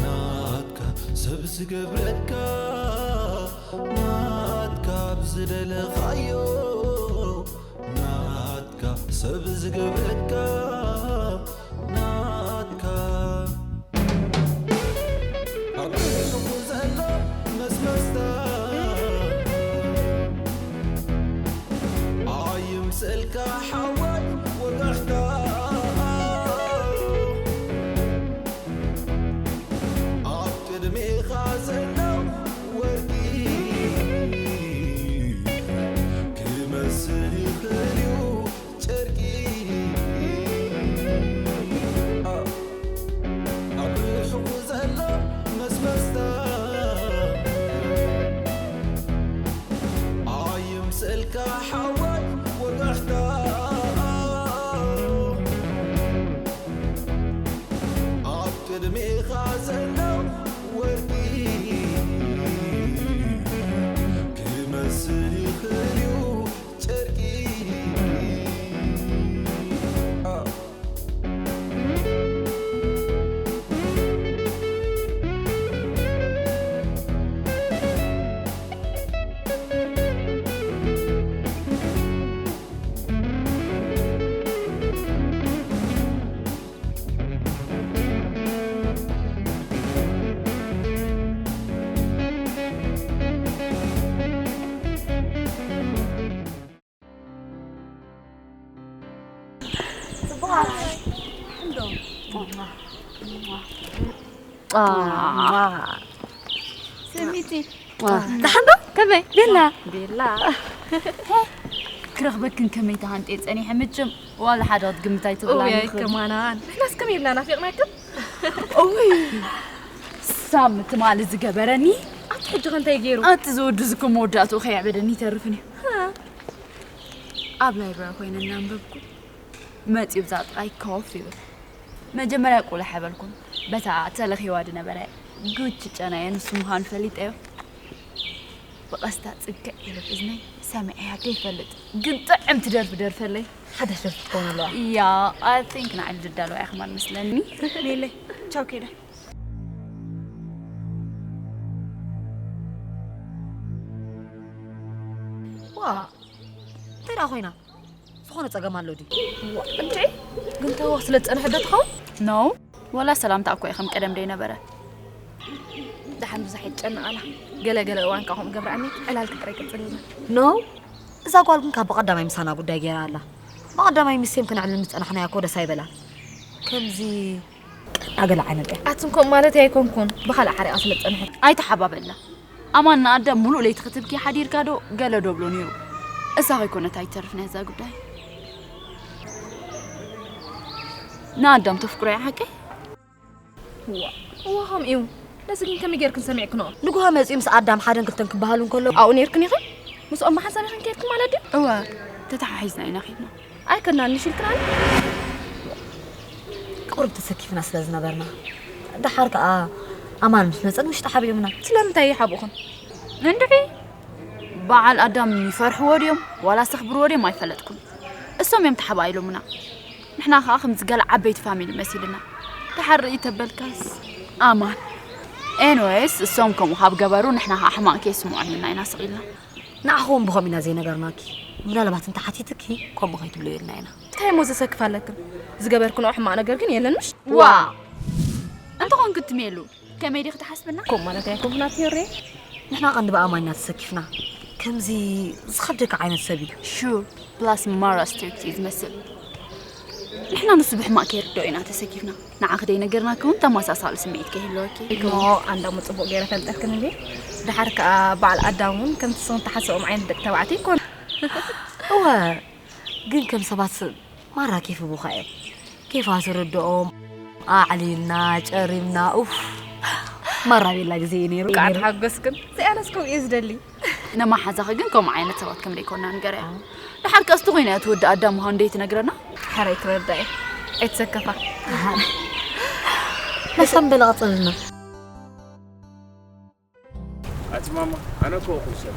ናትካ ሰብ ዝገብረካ ናትካ ብዝደለኻዮ ናትካ ሰብ ዝገብረካ ናትካ ኣብ ርሑቕ ዘሎ መስመስታ ኣይምሰልካ ሓወይ ወጋሕታ ኣብ ቅድሜኻ ዘሎ ወርቂ ክመስል ይኽእል እዩ ጨርቂ ኣብ ርሑቕ ዘሎ መስመስታ ኣይምሰልካ ሓወይ ወጋሕታ ኣብ ቅድሜኻ ዘሎ ወርቂ ክመስል ይኽእል እዩ ጨርቂ ስሚቲ ደሓን ዶ? ከመይ ቤላ? ቤላ ክረኽበክን ከመይ ተሃንጤ ጸኒሐ ምችም ዋላ ሓደ ክትግምት ኣይትኽእላን እውይ ኢኽን። ከማናን ንሕናስ ከመይ ኢልና ናፊቕናክን። እውይ ሳም ትማሊ ዝገበረኒ ኣቲ ሕጂ ከ እንታይ ገይሩ? ኣቲ ዝወዱ ዝከ መወዳእትኡ ከየዕበደኒ ይተርፍን እዩ። ኣብ ላይብረሪ ኮይነ እናንበብኩ መጺኡ ብዛ ጥራይ ኮፍ ይብል። መጀመርያ ቁልሕ ኣይበልኩን። በታ ተለኺዋ ዝነበረ ጉቺ ጨናየ ንሱ ምዃኑ ፈሊጠዮ። ብቐስታ ጽግዕ ኢሉ እዝነይ ሰሚዐያ ከይፈልጥ ግን ጥዕምቲ ደርፊ ደርፈለይ። ሓዳሽ ደርፊ ክትከውን ኣለዋ። ያ I think ንዓይ ዝዳለዋ እያ ከማን መስለኒ። ሜለ ቻው ከይደ። ዋ እንታይ ደኣ ኮይና? ዝኾነ ጸገም ኣሎ ድዩ? እንዴ ግን ተዋኽ ስለ ዝጸንሐ ዶ ትኸውን? No ወላ ሰላምታ እኮ እዩ ከም ቀደም ደይ ነበረ። ደሓን ብዙሕ ይጨነቓላ። ገለ ገለ እዋን ከዓ ከምኡ ገብርኣኒ ዕላልኪ ጥራይ ቀጽልልና። No እዛ ጓል ግን ካብ ብቐዳማይ ምሳና ጉዳይ ገይራ ኣላ። ብቐዳማይ ምስ ሴም ክነዕልል ምስ ጸናሕናያ እኮ ደስ ኣይበላን። ከምዚ ቀና ገለ ዓይነት እያ። ኣትን ከምኡ ማለት ኣይኮንኩን ብኻልእ ሓሪቓ ስለ ዝጸንሐት። ኣይተሓባበልና። ኣማን ንኣዳም ሙሉእ ለይቲ ክትብኪ ሓዲርካ ዶ ገለ ዶ ብሎ ነይሩ። እሳ ከይኮነት ኣይትተርፍን እያ እዛ ጉዳይ። ንኣዳም ተፍቅሮ እያ ሓቀይ? እዋ እዋ ከምኡ እዩ። ነዚ ግን ከመይ ጌርክን ሰሚዕክንኦ? ንጉሆ መጺኡ ምስ ኣዳም ሓደን ክልተን ክበሃሉ እንከለዉ ኣብኡ ነይርክን ኢኽን? ምስኦም ብሓንሳብ ኢኽን ከይድክን ማለት ድዩ? እወ ተተሓሒዝና ኢና ከይድና። ኣይከድናን ንሽልክናን። ቁሩብ ተሰኪፍና ስለ ዝነበርና ደሓር ከኣ ኣማን ምስ መጸን ውሽጢ ሓቢኦምና። ስለምንታይ ይሓብኡኽን? እንድዒ በዓል ኣዳም ይፈርሕዎ ድዮም ዋላስ የኽብርዎ ድዮም ኣይፈለጥኩን። እሶም እዮም ተሓባኢሎምና። ንሕና ከኣ ከምዚ ገለ ዓበይቲ ፋሚሊ መሲልና። ደሓር ርእይ ተበልካስ ኣማን። Anyways እሶም ከምኡ ካብ ገበሩ ንሕና ከኣ ሕማቕ ከይስምዖም ኢልና ኢና ስቕ ኢልና። ንዓኺ እውን ብኸምኡ ኢና ዘይነገርናኪ። ምናልባት እንተ ሓቲትኪ ከምኡ ከይትብልዮ ኢልና ኢና። እንታይ እሞ ዘሰክፍ ኣለክን? ዝገበርክንኦ ሕማቕ ነገር ግን የለን ምሽ? ዋ! እንተኾንኪ ትሜሉ ከመይ ዲኺ ትሓስብና? ከምኡ ማለት ኣይኮንኩን ኣቲ ዮሬ። ንሕና ቀንዲ ብኣማን ኢና ተሰኪፍና። ከምዚ ዝኸብደካ ዓይነት ሰብ እዩ። Sure plus ማራ ስትሪክት እዩ ዝመስል። ንሕና ንሱ ብሕማቕ ከይርድኦ ኢና ተሰኪፍና። ንዓኺ ደይነገርናኪ እውን ተመሳሳሊ ስምዒት ከይህልወኪ። ኖ ኣንዳ እሞ ጽቡቕ ገይረ ፈልጠክን እንዴ። ደሓር ከኣ በዓል ኣዳም እውን ከምቲ ንስኽን ትሓስብኦም ዓይነት ደቂ ተባዕትዮ ኣይኮኑን። እወ ግን ከም ሰባት ማራ ኬፍ ይህቡኻ እዮም። ኬፋ ትርድኦም፣ ኣዕሊልና፣ ጨሪምና፣ ኡፍ ማራ ቤላ ግዜ እዩ ነይሩ። ብቃዕ ተሓጎስክን። እዚኣነስ ከምኡ እየ ዝደሊ። ንመሓዛኺ ግን ከምኡ ዓይነት ሰባት ከም ደይኮና ንገርያ። ደሓር ከኣ እስቲ ኮይና እያ ትወዲ ኣዳም ምዃኑ ደይትነግረና? ሕራይ ትረዳ እየ። ኣይትሰከፋ። መሳም በለ ቀጽልና። ኣቲ ማማ ኣነ እኮ እኹል ሰብ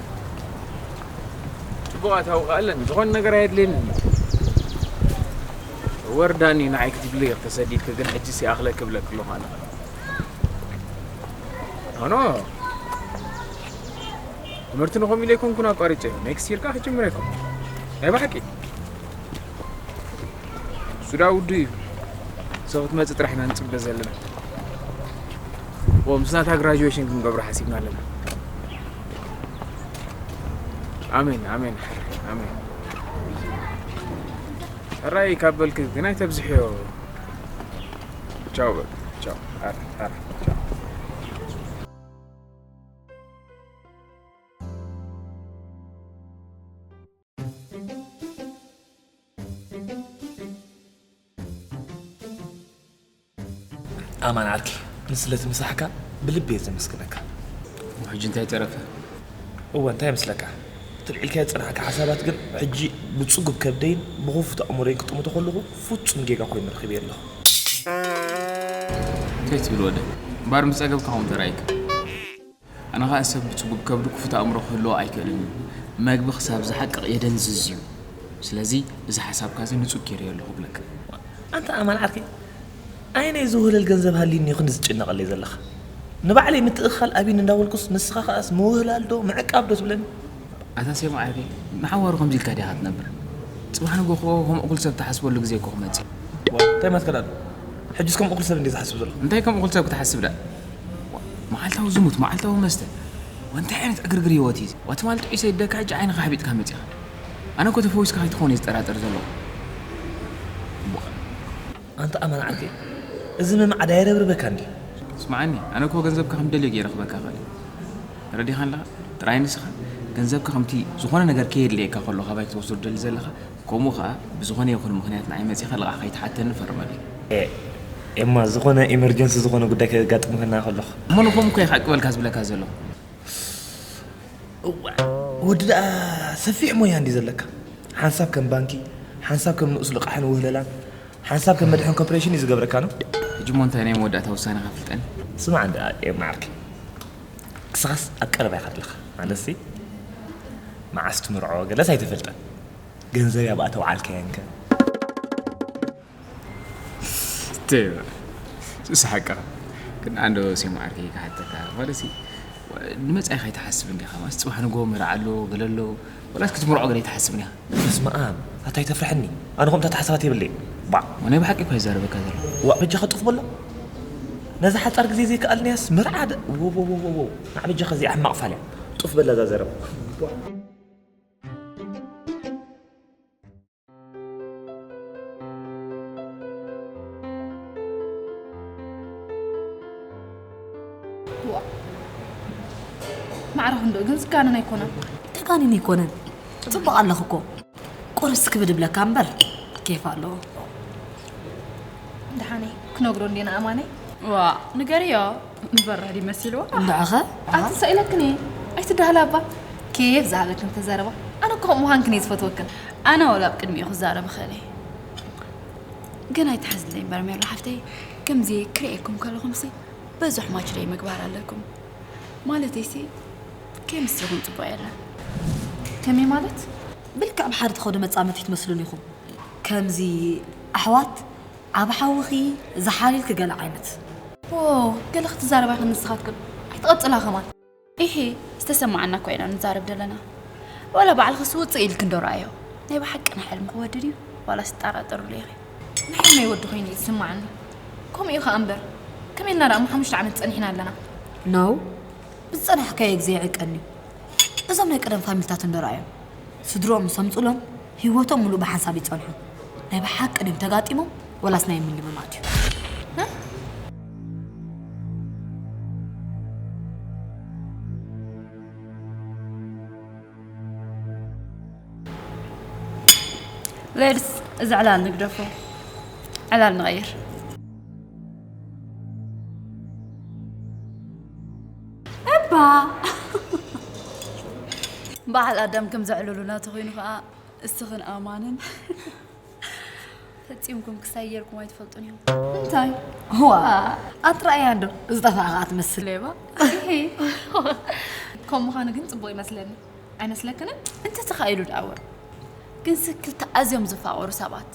ጽቡቕ ኣታዊ ከኣ ኣለኒ ዝኾነ ነገር ኣየድልየንን። ወርዳኒ ንዓይ ክትብሊ ኢኺ ተሰዲድኪ፣ ግን ሕጂ ሲኣኽለ ክብለኪ ኣለኹ ኣነ። ኖ፣ ኖ። ትምህርቲ ንኸም ኢለ ኣይኮንኩን ኣቋሪጸ። ኔክስት ይር ከኣ ክጅምር ኣይኮን። ናይ ብሓቂ። ሱዳ ውዱ እዩ። ሰው ክትመጽእ ጥራሕ ኢና ንጽበ ዘለና። ዎ፣ ምስ ናታ ግራጁዌሽን ክንገብሮ ሓሲብና ኣለና። ኣሜን፣ ኣሜን፣ ሓራይ፣ ኣሜን። ሕራይ ካብ በልክ ግን ኣይተብዝሕዮ። ቻው በል፣ ቻው። ኣረ፣ ኣረ፣ ቻው። ኣማን ዓርኪ፣ ንስለቲ ምሳሕካ ብልቢ እየ ዘመስግነካ። ሕጂ እንታይ ተረፈ? እወ፣ እንታይ ይመስለካ? ትልዒልካዮ ዝጸናሕካ ሓሳባት ግን ሕጂ ብጽጉብ ከብደይን ብኽፉት ኣእምሮይን ክጥምቶ ከለኹ ፍጹም ጌጋ ኮይኑ ረኺበዮ ኣለኹ። እንታይ ትብል ወደ? እምበኣር ምስ ጸገብካ ኸም ተራእየካ። ኣነ ኸኣ ሰብ ብጽጉብ ከብዱ ክፉት ኣእምሮ ክህልዎ ኣይክእልን እዩ። መግቢ ክሳብ ዝሓቅቕ የደንዝዝ እዩ። ስለዚ እዚ ሓሳብካ እዚ ንጹግ ገይረዮ ኣለኹ እብለካ። ኣንታ ኣማን ዓርኪ፣ ኣየናይ ዝውህለል ገንዘብ ሃልዩኒ ኢኹ ንዝጭነቐለይ ዘለኻ? ንባዕለይ ምትእኽኻል ኣብዩኒ እንዳበልኩስ ንስኻ ኸኣስ ምውህላል ዶ ምዕቃብ ዶ ትብለኒ? ኣታ ሴማ ዓርከይ፣ ንሓዋሩ ከምዚ ኢልካ ዲኻ ትነብር? ጽባሕ ንግሆ ከምኡ እኩል ሰብ ትሓስበሉ ግዜ እኮ ክመጽእ እዩ። ዋ፣ እንታይ ማለት ከዳሉ? ሕጅስ ከም እኩል ሰብ እንዴ ዝሓስብ ዘለኹ? እንታይ ከም እኩል ሰብ ክትሓስብ ደኣ? ዋ፣ መዓልታዊ ዝሙት፣ መዓልታዊ መስተ። ዋ፣ እንታይ ዓይነት ዕግርግር ህይወት እዩ እዚ? ዋ፣ ትማሊ ጥዑይ ሰይደካ ሕጂ ዓይንኻ ኣሕቢጥካ መጺኻ። ኣነ እኮ ተፈዊስካ ከይትኾን እየ ዝጠራጠር ዘለኹ። ኣንታ ኣማን ዓርከይ፣ እዚ ምምዓድ ኣየረብርበካን ድዩ? ስምዓኒ፣ ኣነ እኮ ገንዘብካ ከም ደልዮ ገይረ ክበካ እኽእል እየ። ተረዲኻኒ ኣለኻ? ጥራይ ንስኻ ገንዘብካ ከምቲ ዝኾነ ነገር ከየድልየካ ከሎ ካባይ ክትወስዶ ትደሊ ዘለኻ፣ ከምኡ ኸኣ ብዝኾነ ይኹን ምኽንያት ንዓይ መጺኻ ልቓሕ ከይትሓተኒ ፈርመለይ። ኤ፣ ኤማ፣ ዝኾነ ኢመርጀንሲ ዝኾነ ጉዳይ ከጋጥመና ከሎ። እሞ ንኸምኡ እኮ እየ ክዕቅበልካ ዝብለካ ዘለኹ። እዋእ፣ ወዲ ደኣ ሰፊሕ ሞያ እንዲ ዘለካ። ሓንሳብ ከም ባንኪ፣ ሓንሳብ ከም ንኡስ ልቓሕን ውህለላን፣ ሓንሳብ ከም መድሕን ኮርፖሬሽን እዩ ዝገብረካ ነው። ሕጂ እሞ እንታይ ናይ መወዳእታ ውሳነኻ ኣፍልጠኒ? ስማዕ እንዳ ኤማ ዓርከይ። ክስኻስ ኣብ ቀረባ ኢኻ ኣለኻ። ማለትሲ፣ መዓስ ትምርዖ ገለስ ኣይተፈልጠን። ገንዘብ ያብኣ ተውዓልካየንከ? ተይባ፣ ስሓቃ። ግን ኣንዶ ሴማ ዓርከይ ክሓተካ፣ ማለትሲ፣ ንመጻኢኻ ኣይትሓስብ እንዲኻ? ማስ ጽባሕ ንግሆ መርዓ ኣሎ፣ ገለ ኣሎ፣ ወላስ ክትምርዖ ገለ ኣይትሓስብ እንዲኻ? በስመ ኣብ፣ ኣታ ኣይተፍርሐኒ። ኣነ ከምኡ ኣተሓሳባት የብለይ። ባዕ። ናይ ብሓቂ እኮ ይዛረበካ ዘሎ። ዋ፣ በጃኻ ጡፍ በሎ። ነዛ ሓጻር ግዜ ዘይከኣልንያስ መርዓ ደ-፣ ዎ፣ ዎ፣ ዎ፣ ዎ፣ ዎ። ንዓ በጃኻ እዚኣ ሕማቕ ፋልያ። ጡፍ በላ እዛ ዘረባ። ዋ። ማዕረ ክንዶ ግን ዝጋነን ኣይኮነን። ተጋኒን ኣይኮነን። ጽቡቕ ኣለኹ እኮ። ቁርስ ክብድ እብለካ እምበር ኬፍ ኣለዎ። ደሓነይ፣ ክነግሮ እንዴ ንኣማነይ? ዋ፣ ንገርዮ። ንበራድ ይመስልዎ። እንድዕኸ? ኣቲ ሰኢለክን እየ። ኣይትዳህላ እባ። ኬፍ ዝሃበክን ተዛረባ። ኣነ እኮ ከምኡ ምዃንክን እየ ዝፈትወክን። ኣነ ወላ ኣብ ቅድሚኡ ክዛረብ እኽእል እየ። ግን ኣይትሓዝለይ እምበር ሜላ ሓፍተይ፣ ከምዚ ክርእየኩም ከለኹምሲ ብዙሕ ማች ደይ ምግባር ኣለኩም። ማለተይሲ፣ ከይምስልኹም ጽቡቕ የለን። ከመይ ማለት? ብልክዕ ብሓደ ትኸዱ መጻምድቲ ትመስሉን ኢኹም። ከምዚ ኣሕዋት ኣብ ሓውኺ ዝሓሊልኪ ገለ ዓይነት። ዎ፣ ገለ ክትዛረባ ኢኽን ንስኻትክን። ኣይትቐጽላ ከማን። ኢሂ፣ ዝተሰማዓና እኮ ኢና ንዛረብ ዘለና። ዋላ ባዕልኽስ ውጽእ ኢልኪ እንዶ ረኣዮ። ናይ ብሓቂ ናይ ሕልሚ ክወድድ እዩ፣ ዋላስ ትጠራጠርሉ ኢኺ? ናይ ሕልሚ ወዲ ኮይኑ እዩ ዝስማዓኒ። ከምኡ እዩ ኸኣ እምበር፣ ከመይ ኢልና ደኣ እሞ ሓሙሽተ ዓመት ጸኒሕና ኣለና። ነው፣ ብዝጸናሕካዮ ግዜ ይዕቀኒ እዩ። እዞም ናይ ቀደም ፋሚልታት እንዶ ረኣዮም። ስድርኦም ምስ ኣምጹሎም፣ ህይወቶም ምሉእ ብሓንሳብ ይጸንሑ። ናይ ብሓቂ ድዮም ተጋጢሞም፣ ወላስ ናይ ምልምማድ እዩ? እ? ሌድስ፣ እዚ ዕላል ንግደፎ። ዕላል ንቐይር። እባ! በዓል ኣዳም ከም ዘዕለሉና ተኾይኑ ኸኣ፣ እስኽን ኣማንን ፈጺምኩም ክሳይ ጌርኩም ኣይትፈልጡን ኢኹም። እንታይ? ዋ! ኣትረኣያ እንዶ፣ ዝጠፍኣ ኸኣ ትመስል። ሌባ? ኢሂ። ከም ምዃኑ ግን ጽቡቕ ይመስለኒ። ኣይመስለክንን? እንተ ተኻኢሉ ደኣ እወ። ግንሲ ክልተ ኣዝዮም ዝፋቐሩ ሰባት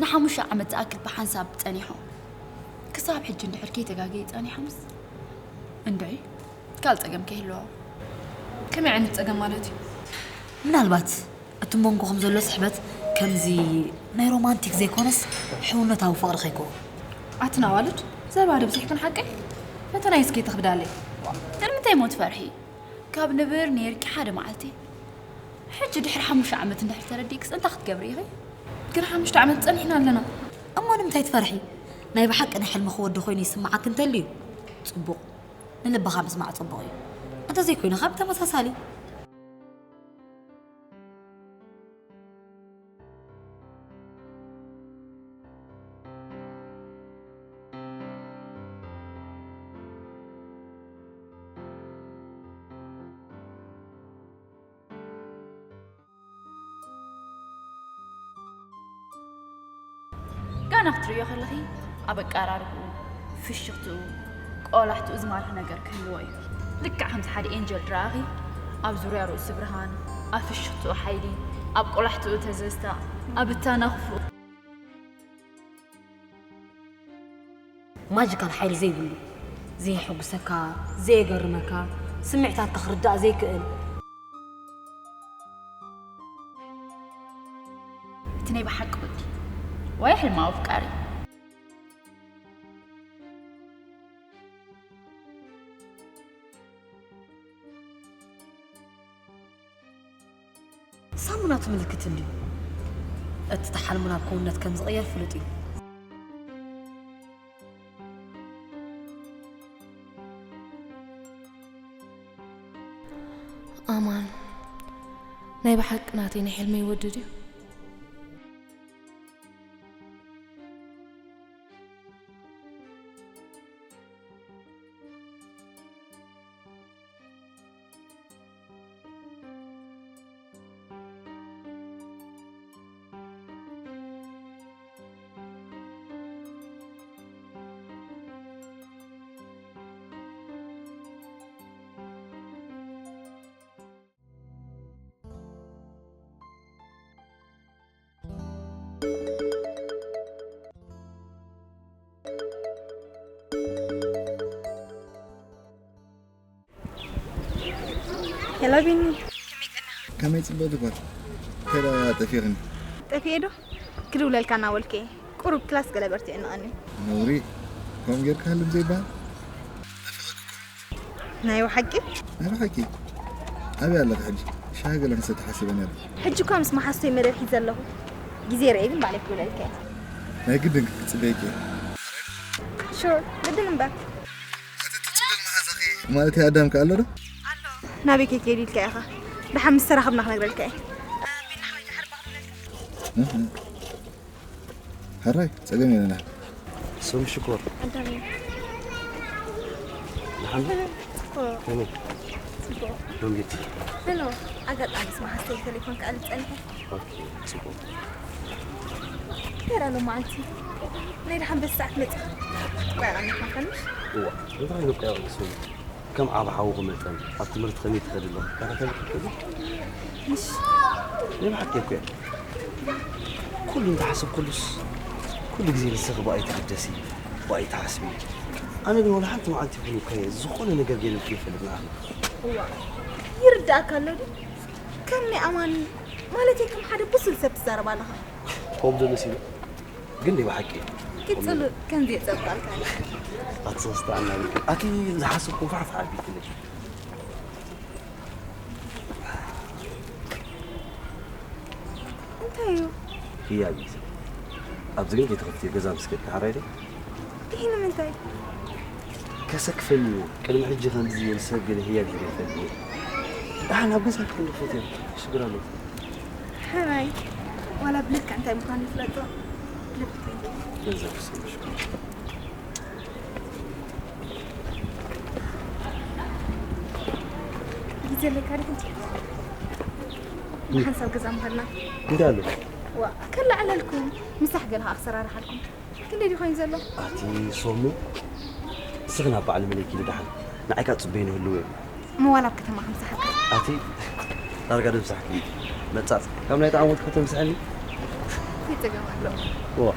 ንሓሙሽተ ዓመት ዝኣክል ብሓንሳብ ጸኒሖም። ክሳብ ሕጂ እንድሕር ከይተጋገየ ጸኒሖምስ? እንድዒ፣ ካልእ ጸገም ከይህልዎ። ከመይ ዓይነት ጸገም ማለት እዩ? ምናልባት እቲ መንጎኹም ዘሎ ስሕበት ከምዚ ናይ ሮማንቲክ ዘይኮነስ ሕውነታዊ ፍቕሪ ከይከውን። ኣትን ኣዋልድ፣ ዘረባ ዶ ኣብዚሕክን ሓቀይ? ፈተናይ እስከ ተኽብዳለይ። ንምንታይ እሞ ትፈርሒ? ካብ ንብር ነይርኪ ሓደ መዓልቲ። ሕጂ ድሕሪ ሓሙሽተ ዓመት እንድሕር ተረዲእክስ እንታይ ክትገብሪ ኢኺ? ግን ሓሙሽተ ዓመት ጸኒሕና ኣለና። እሞ ንምንታይ ትፈርሒ? ናይ ብሓቂ ናይ ሕልሚ ክወዲ ኮይኑ ይስምዓኪ እንተልዩ፣ ጽቡቕ። ንልብኻ ምስማዕ ጽቡቕ እዩ። እንተዘይኮይኑ ከኣ ብተመሳሳሊ። ጋና ክትርእዮ ከለኺ ኣብ ኣቀራርብኡ፣ ፍሽኽትኡ፣ ቆላሕትኡ ዝማርኽ ነገር ክህልዎ እዩ። ልክዕ ከምቲ ሓደ ኤንጀል ድረኣኺ ኣብ ዙርያ ርእሱ ብርሃን፣ ኣብ ፍሽኽትኡ ሓይሊ፣ ኣብ ቆላሕትኡ ተዘዝታ፣ ኣብ እታና ክፉእ። ማጂካል ሓይሊ ዘይብሉ፣ ዘየሐጉሰካ፣ ዘየገርመካ፣ ስምዒታትካ ክርዳእ ዘይክእል። እቲ ናይ ብሓቂ ወዲ ወይ ሕልማዊ ኣፍቃሪ። ሳሙና ትምልክት እንድዩ። እቲ ተሓልሙ ናብ ክውንነት ከም ዝቕየር ፍሉጥ እዩ። ኣማን፣ ናይ ብሓቂ ናተይ ናይ ሕልመይ ወዲ ድዩ? ሄሎ ቢኒ። ከመይ ጽብቕቲ ጓል። ከዳ ጠፊኽኒ። ጠፊኤ ዶ? ክድውለልካ እናበልኩ እየ። ቁሩብ ክላስ ገለ በርቲዕኒ ቀኒ። ነውሪ። ከምኡ ጌርካ ህልም ዘይበሃል። ናይ ብሓቂ? ናይ ብሓቂ? ኣበይ ኣለኺ ሕጂ? ሻሂ ገለ ክሰቲ ሓሲበ ነይረ። ሕጂ እኳ ምስ መሓዝቶይ መደብ ሒዘ ኣለኹ። ግዜ ርኤ ግን ባዕለይ ክድውለልካ እየ። ናይ ግድን ክጽበየኪ እየ። ሹር፣ ግድን እምበር። እቲ ጽሉል መሓዛኺ ማለት ኣዳም ከ ኣሎ ዶ? ኣሎ። ናበይ ከይከይድ ኢልካ ኢኻ? ደሓን ምስ ተራኸብና ክነግረልካ እየ። እህ። ሕራይ፣ ጸገም የለና። ስም ሽኮር። ኣዳም። ደሓን ዶ? ጽቡቕ። ከመይ? ጽቡቕ። ዶንጌቲ። ሄሎ፣ ኣጋጣሚ ምስ መሓዝተይ ቴሌፎን ክኣሊ ጸኒሐ። ኦኬ፣ ጽቡቕ። ከይዳ ሎማዓንቲ። ናይ ደሓን በዚ ሰዓት መጺኻ። ቆይ፣ ኣቐኒኻ ከንሽ? እዋ፣ እንታይ ኮይኑ ቆይ፣ ኣቐኒኻ? ከም ዓቢ ሓውኺ መጠን ኣብ ትምህርቲ ከመይ ትኸዲ ኣለኺ? ተኸታተልኪ ትኽእሊ? ምሽ? ናይ ብሓቂ እኮ እያ። ኩሉ እንተሓሰብኩሉስ፣ ኩሉ ግዜ ንስኺ ብኣይ ትግደሲ፣ ብኣይ ትሓስቢ። ኣነ ግን ወላ ሓንቲ መዓልቲ ይኹን እኮ እየ ዝኾነ ነገር ገይረልኪ ይፈልጥ ንዓኺ። እዋ፣ ይርዳእካ ኣሎ ድዩ? ከም ናይ ኣማን፣ ማለተይ ከም ሓደ ብሱል ሰብ ትዛረብ ኣለኻ። ከምኡ ዶ መሲሉ? ግን ናይ ብሓቂ። ቅጽሉ፣ ከምዚ የጸብቃልካ። ኣቲ ሰስታ ኣናቢልኪ። ኣቲ ዝሓሰብኩ ፋሕፋሕ ኣቢልክለይ። እንታይ እዩ? ህያብ እዩ። ኣብዚ ግን ከይትኸፍትዮ ገዛ ምስ ከድኪ ሓራይ ዶ? ይህ ንምንታይ? ከሰክፈኒ እዩ። ቅድሚ ሕጂ ከምዚ ዝበል ሰብ ገለ ህያብ ሂበ ይፈልጥ እየ። ደሓን ኣብ ገዛ ክንድፈት እዮም። ሽግር ኣለዎ። ሕራይ፣ ዋላ ብልክዕ እንታይ ምዃኑ ይፍለጦ። ልብ ገንዘብ ክሰብሽ። ግዜ ኣለካ ድሕንቲ ንሓንሳብ ገዛ ምኸድና። እንታይ ኣሎ? ዋ፣ ከለዓለልኩም፣ ምሳሕ ገለ ኸዓ ክሰራርሓልኩም። ክንደይ ድዩ ኮይኑ ዘሎ? ኣቲ ሶሙ፣ ንስኺ ናብ በዓል መለይ ኪዲ ደሓን። ንዓይ ከኣ ጽበይኒ ህልው እየ። እሞ ዋላ ኣብ ከተማ ከምሳሓካ። ኣቲ ዳርጋ ደምሳሕኪ። መጻጽ፣ ካብ ናይ ጣዕሞት ከተምስሐኒ። ይጸገም ኣሎ። ዋ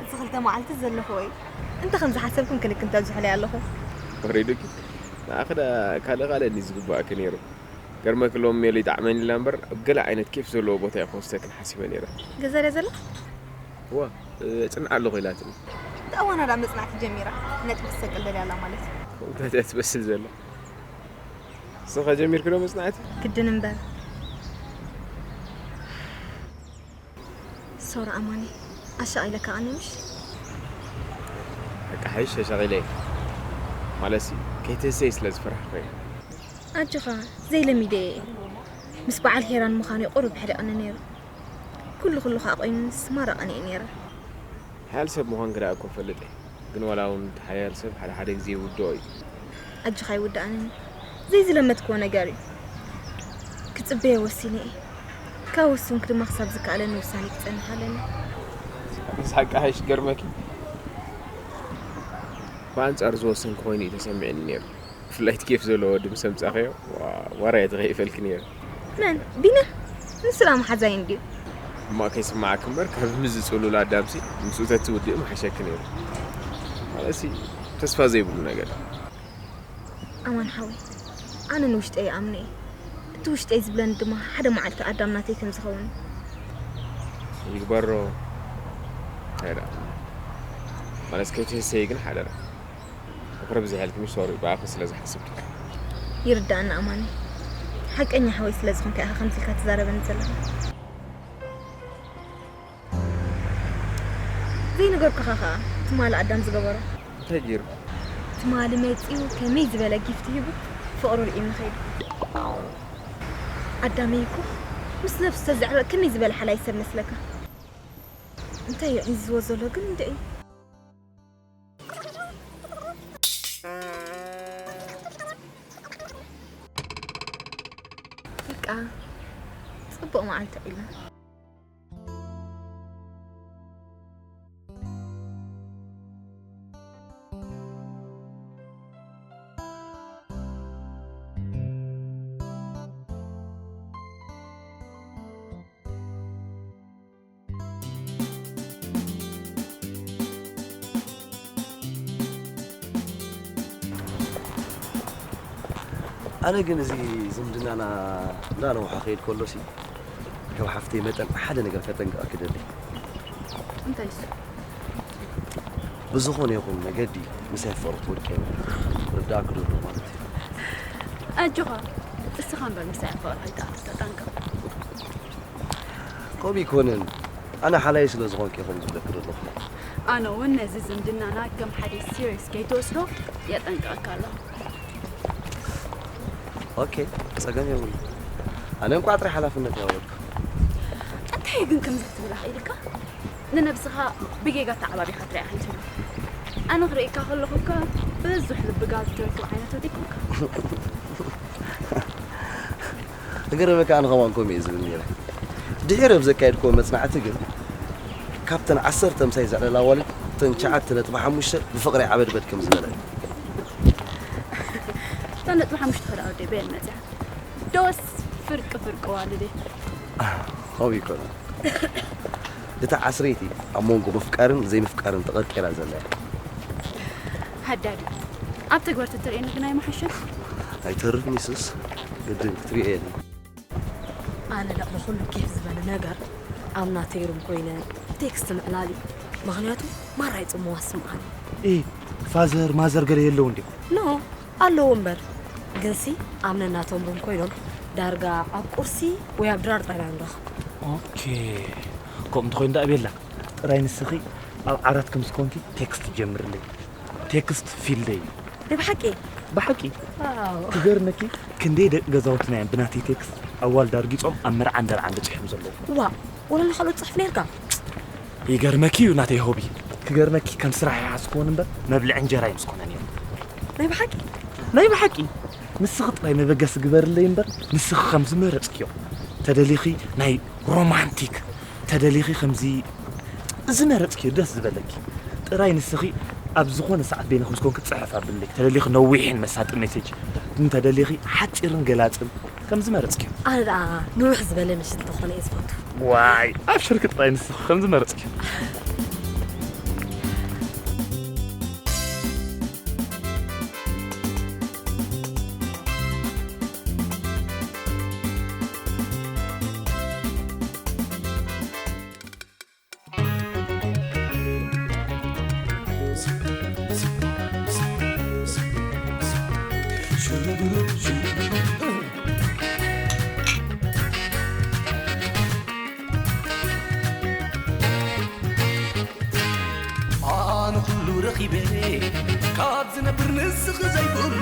እዚ ክልተ መዓልቲ ዘለኹ ወይ እንተ ከም ዝሓሰብኩም ክንክን ተብዝሑለይ ኣለኹ። ወሪዱኪ ንኣኽዳ ካልእ ካልእ እንዲ ዝግባእኪ ነይሩ። ገርመኪ ሎም ሜሉ ይጣዕመኒ ኢላ እምበር ኣብ ገለ ዓይነት ኬፍ ዘለዎ ቦታ እየ ክወስደክን ሓሲበ ነይረ። ገዛ ድያ ዘላ? እዋ ጽንዓ ኣለኹ ኢላትኒ። እቲ እዋና ዳ መጽናዕቲ ጀሚራ ነጥቢ ክትሰቅል ደልያ ኣላ ማለት እዩ። ከምታት እያ ትመስል ዘላ። ንስኻ ጀሚርኪ ዶ መጽናዕቲ? ግድን እምበር። ሶሪ ኣማኒ ኣሻቒለካ ኣነ ምሽ? በቃ ሓይሽ ተሻቒለ እየ። ማለትሲ ከይትህሰይ ስለ ዝፈራሕኩ እየ። ኣጆኻ ዘይለሚደ እየ። ምስ በዓል ሄራን ምዃኑ ቁሩብ ሕደቕኒ ነይሩ። ኩሉ ኩሉ ከዓ ኮይኑስ ማረቐኒ እየ ነይረ። ሓያል ሰብ ምዃንኪ ደኣ እኮ እፈልጥ እየ። ግን ዋላ እውን እቲ ሓያል ሰብ ሓደ ሓደ ግዜ ይውድኦ እዩ። ኣጆኻ ኣይውድኣንን። ዘይዝለመድክዎ ነገር እዩ። ክጽበዮ ወሲነ እየ። ካብ ወሰንኩ ድማ ክሳብ ዝከኣለኒ ውሳኔ ክጸንሕ ኣለኒ። ንስሓቂ ሓይሽ ገርመኪ ብኣንጻሩ ዝወሰንኪ ኮይኑ እዩ ተሰሚዕኒ ነይሩ። ብፍላይ እቲ ኬፍ ዘለዎ ወዲ ምስ ኣምጻእካዮ ዋራየ ተኸይፈልኪ ነይረ። መን ቢና? ንሱ ደኣ መሓዛይ እንድዩ። ሕማቕ ከይስምዓኪ እምበር ካብ ምዚ ጽሉል ኣዳምሲ ምስኡ ተትውድኢ ምሓሸኪ ነይሩ። ማለትሲ ተስፋ ዘይብሉ ነገር። ኣማን ሓወይ ኣነ ንውሽጠይ ይኣምኖ እየ። እቲ ውሽጠይ ዝብለኒ ድማ ሓደ መዓልቲ ኣዳም ናተይ ከም ዝኸውን እዩ። ይግበሮ። እንታይ ደኣ ማለት ከይትህሰይ ግን ሓደራ። ኣኩረ ብዝሕ ኢልክኒ ሶሪ ብኣኺ ስለ ዝሓስብ። ይርዳእና ኣማኒ። ሓቀኛ ሓወይ ስለ ዝኾንካ ኢኻ ከምዚ ኢልካ ትዛረበኒ ዘለኻ። ዘይነገርኩኻ ኸኣ ትማሊ ኣዳም ዝገበሮ። እንታይ ገይሩ? ትማሊ መጺኡ ከመይ ዝበለ ጊፍት ሂቡ ፍቕሩ ርእዩኒ ኸይዱ። ኣዳመይ እኮ ምስ ነብሱ ተዘዕበ ከመይ ዝበለ ሓላይ ሰብ መስለካ? እንታይ እዩ ዒዝዎ ዘሎ ግን እንድዒ? በቃ ጽቡቕ መዓልቲ ዒልና። ኣነ ግን እዚ ዝምድናና እንዳነውሓ ከይድ ከሎሲ ከም ሓፍተይ መጠን ሓደ ነገር ከጠንቅቐኪ ደሊ። እንታይ እሱ? ብዝኾነ ይኹን መገዲ ምሳይ ፍቕሪ ክትወድቂ የብልኪ። ርዳእኪ ዶ ኣሎ ማለት እዩ። ኣጆኻ እስኻ እምበር ምሳይ ፍቕሪ ኣይትኣትስ ተጠንቀቕ። ከምኡ ይኮንን ኣነ ሓላይ ስለ ዝኾንኩ ይኹን ዝብለኪ ዘለኹ። ኣነ እውን ነዚ ዝምድናና ከም ሓደ ሲሪየስ ከይትወስዶ የጠንቅቐካ ኣለኹ። ኦኬ ጸገም የብሉ። ኣነ እንኳዕ ጥራይ ሓላፍነት ያወረድኩ። እንታይ ግን ከምዚ ክትብል ኣኽኢልካ? ንነብስኻ ብጌጋ ተዓባቢኻ ትሪኣ ከይትህሉ። ኣነ ክርእየካ ከለኹ እኳ ብዙሕ ልቢ ጋል ትረክብ ዓይነት ወዲ ኮንካ። ክገርመካ ኣነ ከማን ከምኡ እየ ዝብል ነይረ። ድሒረ ኣብ ዘካየድክዎ መጽናዕቲ ግን ካብተን ዓሰርተ ምሳይ ዘዕለላ ኣዋልድ እተን ትሽዓተ ነጥቢ ሓሙሽተ ብፍቕረይ ዓበድበድ ከም ዝበላ እዩ። እታ ነጥቢ ሓሙሽተ ከዳ ወደይ በየን መጽያ? ዶስ ፍርቂ ፍርቂ ዋልደ። ከምኡ ይኮነ። እታ ዓስረይቲ ኣብ መንጎ ምፍቃርን ዘይምፍቃርን ተቐርቂራ ዘላ እያ። ሃዳዲ ኣብ ተግባር ተተርእየኒ ግን ኣይምሓሸን። ኣይተርፍን ይስስ ግድን ክትሪኦ የለን። ኣነ ደኣ ንኹሉ ኬፍ ዝበኒ ነገር ኣብ ናተይ ሩም ኮይነ ቴክስት ምዕላል እዩ። ምኽንያቱ ማራ ይጽምዋ ስምዓኒ። ኢ ፋዘር ማዘር ገለ የለው እንዲዮም። ኖ ኣለዉ እምበር ግንሲ ኣብ ነናቶም ሩም ኮይኖም ዳርጋ ኣብ ቁርሲ ወይ ኣብ ድራር ጥራይ ኢና ንራኸብ። ኦኬ። ከምኡ እንተኾይኑ ደኣ ቤላ፣ ጥራይ ንስኺ ኣብ ዓራት ከም ዝኾንኪ ቴክስት ጀምርለይ። ቴክስት ፊልደይ። ናይ ብሓቂ? ብሓቂ። ዋው። ክገርመኪ፣ ክንደይ ደቂ ገዛውትና እዮም ብናተይ ቴክስት ኣዋልድ ኣርጊጾም ኣብ መርዓን ደርዓን በጺሖም ዘለዉ። ዋእ፣ ወለሎ ካልኦት ጽሑፍ ነርካ? ይገርመኪ እዩ ናተይ ሆቢ። ክገርመኪ፣ ከም ስራሕ ይሓዝክዎን እምበር መብልዒ እንጀራ እዩ ምስኮነ ነይሩ። ናይ ብሓቂ? ናይ ብሓቂ። ንስኺ ጥራይ መበገሲ ግበርለይ እምበር፣ ንስኺ ከም ዝመረጽክዮ። ተደሊኺ ናይ ሮማንቲክ፣ ተደሊኺ ከምዚ ዝመረጽክዮ ደስ ዝበለኪ። ጥራይ ንስኺ ኣብ ዝኾነ ሰዓት በይንኹም ዝኮንክ ጽሕፍ ኣብለይ። ተደሊኺ ነዊሕን መሳጥን ሜሴጅ፣ እንተደሊኺ ሓጺርን ገላጽን ከም ዝመረጽክዮ። ኣነ ደኣ ንውሕ ዝበለ ምሽት እንተኾነ እየ ዝፈቱ። ዋይ፣ ኣብ ሽርክ ጥራይ ንስኺ ከም ዝመረጽክዮ። ኣነ ኩሉ ረኺበ ካብ ዝነብር ንስኺ ዘይብሉ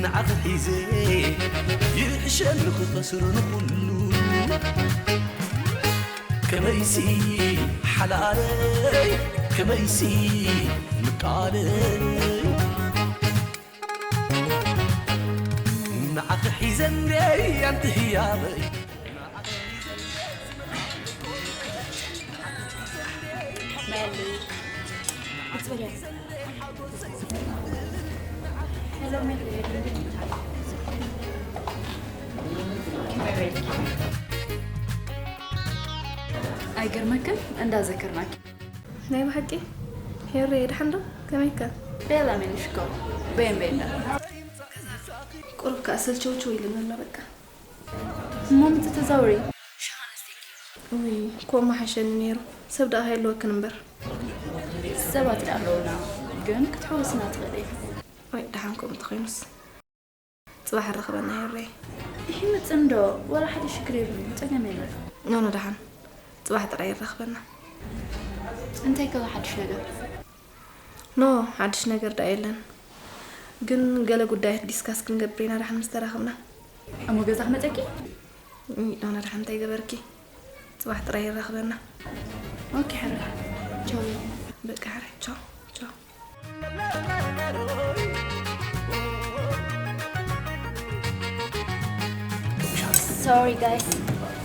ንዓኺ ሒዘ ይሕሸኒ ክኸስር ንኹሉ ከመይሲ ሓላለይ ከመይሲ ምቃለይ ንዓኺ ሒዘ እንዴ ኣንቲ ህያበይ ኣይገርመክን እንዳዘከርናኪ ናይ ብሓቂ ሄሪ ደሓን ዶ ከመይካ ቤላ ሜንሽኮ በየን ቤላ ቁሩብ ከኣ ሰልቸውቸው ኢልን ኣሎ በቃ እሞ ምጽ ተዛውሪ ውይ ኮ መሓሸኒ ነይሩ ሰብ ደኣ ከየለወክን እምበር ሰባት ደኣ ኣለውና ግን ክትሕውስና ትኽእል ወይ ደሓን ከምኡ ተኸይኑስ ጽባሕ ንራኸበና ሄሬ። ይምጽእ እንዶ ዋላ ሓደ ሽግር የብሉን፣ ጸገም የለን። ኖ ኖ ደሓን ጽባሕ ጥራይ ይራኸበና። እንታይ ከ ሓድሽ ነገር? ኖ ሓድሽ ነገር ደኣ የለን። ግን ገለ ጉዳያት ዲስካስ ክንገብር ኢና ደሓን ምስ ተራኸብና። እሞ ገዛ ክመጸኪ? ኖ ኖ ደሓን እንታይ ገበርኪ? ጽባሕ ጥራይ ይራኸበና። ኦኬ ሕራይ ቻው። በቃ ሕራይ ቻው ቻው። Sorry guys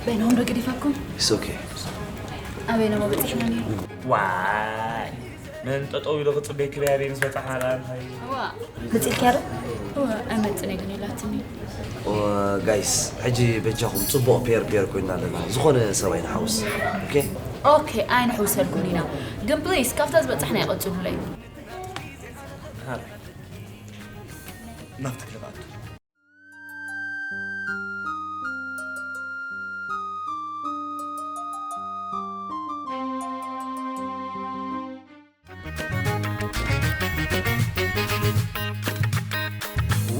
በይንኹም ዶ ገዲፈኩም? It's okay. ኣበይ ነሞ በፂሕና ነይሩ? ዋይ መን ጠጠው ኢሉ ክፅበይ ክበይ ኣበይ ምስ በፃሕና ደኣ እንታይ? መፂእልኪ ያለ? እወ ኣይመፅን ግን ኢላትኒ። ጋይስ ሕጂ በጃኹም ፅቡቕ ፔር ፔር ኮይና ኣለና ዝኾነ ሰብ ኣይንሓውስ። ኦኬ? ኦኬ ኣይንሕውሰልኩን ኢና ግን ፕሊስ ካብታ ዝበፃሕና ይቐፅሉለይ። ናብቲ ክለብ ኣቱ።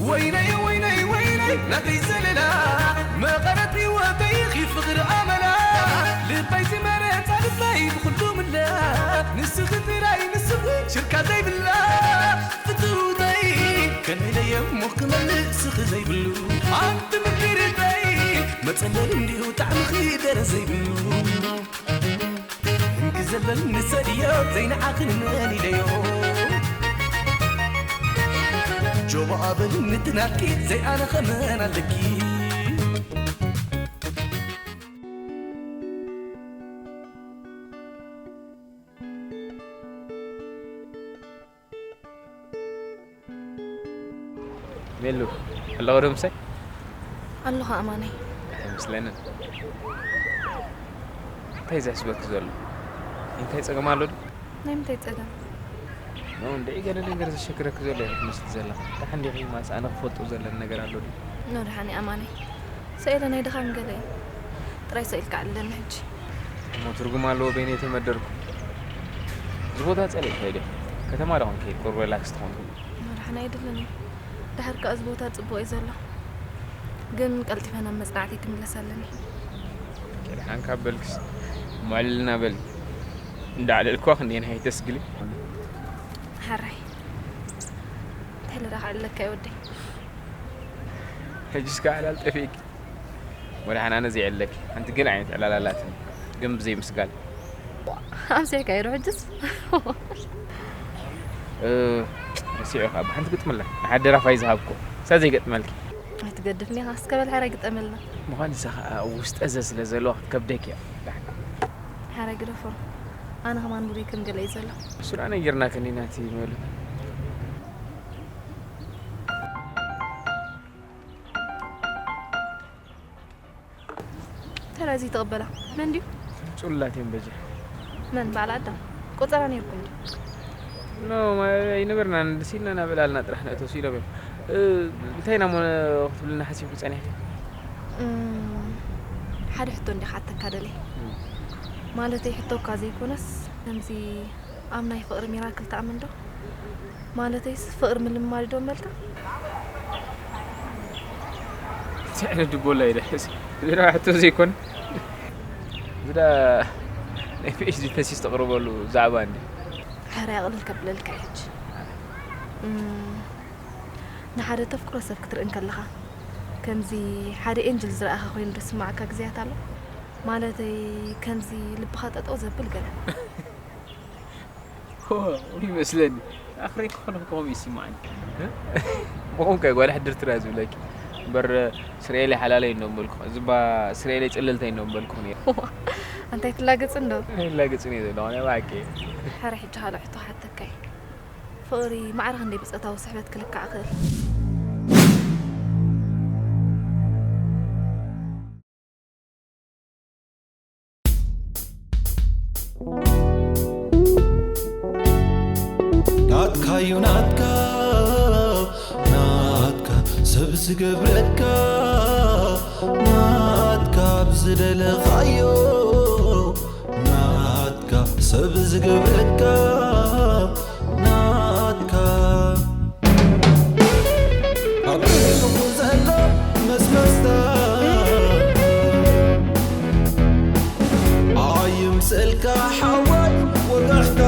ወይነይ ወይነይ ወይነይ ናተይ ዘለላ መቐረት ህይወተይ ኺ ፍቕሪ ኣመላ ልበይ ዝመረጻ ልበይ ብኹሉ ምላ ንስኺ ጥራይ ንስኺ ሽርካ ዘይብላ ፍትውተይ ከመይ ኢለ እሞ ክመልእ ስኺ ዘይብሉ ኣንቲ ምድርተይ መጸለል እንዲሁ ጣዕምኺ ደረ ዘይብሉ እንግዘለል ንሰድዮ ዘይንዓኽን መን ኢለዮ ጆባ ኣበል ንትናትኪ ዘይኣነ ኸመን ኣለኪ ሜሉ ኣለኹ ዶ ምሳይ? ኣለኹ ኣማነይ። ኣይመስለንን። እንታይ ዘሕስበኪ ዘሎ? እንታይ ጸገም ኣሎ ዶ? ናይ ምንታይ ጸገም? ኖ እንድዒ ገለ ነገር ዘሸግረኪ ዘሎ እዩ ክትመስሊ ዘለኺ። ደሓን ዲኺ? ማስ ኣነ ክፈልጦ ዘለኒ ነገር ኣሎ ድዩ? ኖ ደሓን እየ ኣማነይ። ሰኢለ ናይ ድኻም ገለ እዩ። ጥራይ ሰኢልካ ኣዕልለኒ ሕጂ። እሞ ትርጉም ኣለዎ በይነይ ተመደርኩ። እዚ ቦታ ጸሊእካዮ ዲኺ? ከተማ ዶ ክንከይድ ቁሩብ ሪላክስ ትኾን? መራሕና ኣይደልን እዩ። ድሓር ከኣ እዚ ቦታ ጽቡቕ እዩ ዘሎ። ግን ቀልጢፈ ናብ መጽናዕተይ ክምለስ ኣለኒ። ደሓን ካብ በልክስ፣ ሞዕልልና በል። እንዳዕለልኳ ክንደየናይ ተስግሊ። ሓራይ፣ እንታይ ኢለ ደኣ ክዕለካ እየ ወደይ? ሕጂስ ከ ዕላል ጠፊእኪ? ወላ ሓናነ ዘይዕለኪ ሓንቲ ገለ ዓይነት ዕላል ኣላትኒ፣ ግን ብዘይ ምስጋል። ኣምሲሕካዮ ዶ ሕጅስ? እ፣ ረሲዑ ከኣ ሓንቲ ግጥምላ ንሓደ ደራፋይ ዝሃብኩ፣ እሳ ዘይገጥመልኪ። ኣይትገድፍኒ ኢኻ፣ እስከ በል ሓራይ ግጠመልና። ምዃን እዛ ከኣ ውስጠ ዘ ስለ ዘለዋ ክትከብደኪ እያ። ሓራይ ግደፎ። ኣነ ከማን ሙደይ ከም ገለ እዩ ዘሎ። እሱ ደኣ ነጊርናክኒ ናቲ መሉ። ተራ እዚ ተቐበላ። መን ድዩ? ጽሉላት እዮም በጃ። መን? በዓል ኣዳም? ቆጸራ ነይርኩም ድዩ? ኖ፣ ማ-፣ ኣይነበርናን። ደስ ኢልና ናብ ዕላልና ጥራሕ ንእቶ ኢሎም እዮም። እ፣ እንታይ ኢና እሞ ክትብልና ሓሲብኩ ጸኒሕኪ? እም፣ ሓደ ሕቶ እንዲኻ ሓተካ ደለይ። እም። ማለተይ ሕቶ እኳ ዘይኮነስ፣ ከምዚ ኣብ ናይ ፍቕሪ ሚራክል ትኣምን ዶ? ማለተይስ ፍቕሪ ምልማድ ዶ እምበልካ? እንታይ ዓይነት ድቦላ እዩ ደኣ እዚ? እዚ ደኣ ሕቶ ዘይኮነ። እዚ ደኣ ናይ ፒ ኤች ዲ ተሲስ ተቕርበሉ ዛዕባ እንዲ። ሕራይ ኣቕልል ከብለልካ እየ ሕጂ። እም፣ ንሓደ ተፍቅሮ ሰብ ክትርኢ እንከለኻ፣ ከምዚ ሓደ ኤንጅል ዝረኣኻ ኮይኑ ዶ ዝስምዓካ ግዜያት ኣሎ? ማለተይ፣ ከምዚ ልብኻ ጠጠው ዘብል ገለ። ሆ፣ ይመስለኒ። ኣኽሪኩ ከለኹ ከምኡ ይስምዓኒ። ብቑም ከ ጓል ሕድርቲ እያ ዝብለኪ። እምበር ስርኤለይ ሓላለይ እንዶ ምበልኩ። ዝባ ስርኤለይ ጽልልተይ እንዶ ምበልኩ ነይረ። እንታይ ትላገጽ እንዶ? ኣይላገጽን እየ ዘለኹ፣ ናይ ብሓቂ። ሕረ ሕጂ ካልእ ሕቶ ክሓተካ እየ። ፍቕሪ ማዕረ ክንደይ ብጾታዊ ስሕበት ክልካዕ ይኽእል? ናትካዩ ናትካ ናትካ ሰብ ዝገብረካ ናትካ ብዝደለኻዮ ናትካ ሰብ ዝገብረካ ናትካ ኣብ ልቡ ዘሎ መስመስታ ኣይምሰልካ ሓወይ ወጋሕታ